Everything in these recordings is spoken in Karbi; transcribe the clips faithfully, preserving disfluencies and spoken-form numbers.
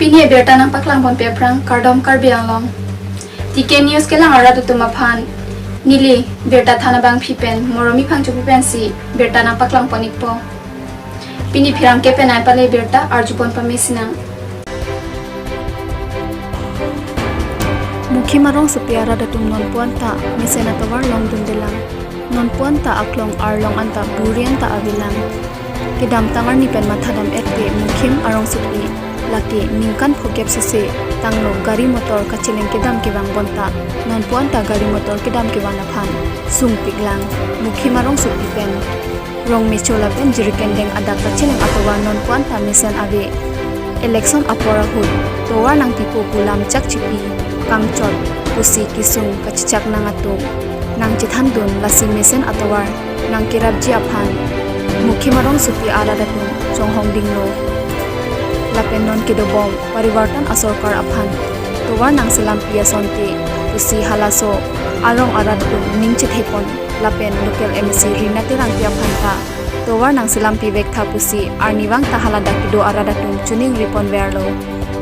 Pini abirta nangpaklang ponpe aphrang kardom Karbi Anglong. T K News kelang arat atum aphan neli birta than abangpi pen Moromi Phangchopi pensi birta nangpaklang pon ikpo. Pini pherangke penai pale birta arju pon pame sinang. Mukhim arongsopi arat atum nonpu anta mesen atovar longdundelang. Nonpu anta aklong arlong anta buri anta avelang. Kedamtang arni pen mathadam-et ke Mukhim arongsopi lake ningkan phokep sese tanglo gari motor kacheleng kedam kevang bonta nonpu anta gari motor kedam kevang aphan sungpiklang. Mukhim arongsopi pen rong mecho lapen jirikendeng adak kacheleng atovar nonpu anta mesen ave. Election apor ahut tovar nangpipo pu lam chakchipi kangchot pusi kesung kachechak nang atum nangchethandun, lasi mesen atovar nangkerapji aphan Mukhim arongsopi arat atum chonghongdinglo. Lapen non kedobom Parivartan asorkar aphan tovar nangselampi asonte pusi halaso arong arat atum ning chethepon lapen local M A C Rina Terangpi aphan ta tovar nangselampi vektha pusi arnivang ta haladak kedo arat atum choningri ponverlo.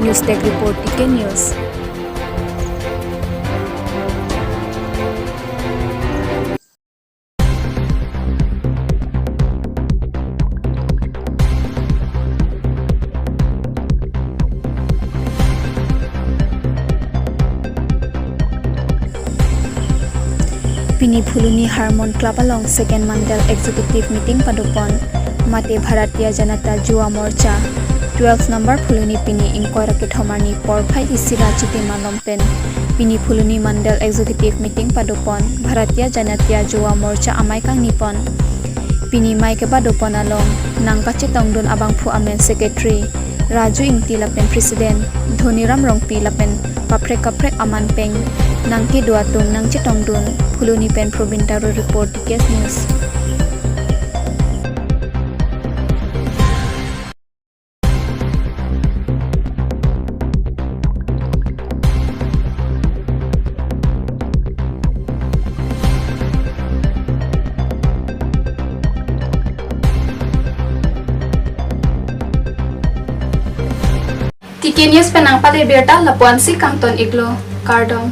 News Desk Report, T K News. Pini Phuloni Harmon Club along Second Mandal Executive Meeting padopon. Mate Bharatiya Janata Yuva Morcha twelve number Phuloni pini ingkoi ra kethom arni porphai isi ra Chitima along pen pini Phuloni Mandal Executive Meeting padopon Bharatiya Janata Yuva Morcha amei kangnipon. Pini mei kepadopon along nangkachetongdun abangphu amen Secretary Raju Ingti lapen President Dhoniram Rongpi lapen kaprek kaprek aman pen nangkedo atum nangchetongdun. Phuloni pen Probin Taro report, T K News. T K News pen nangpale birta lapu-ansi kangton iklo. Kardom.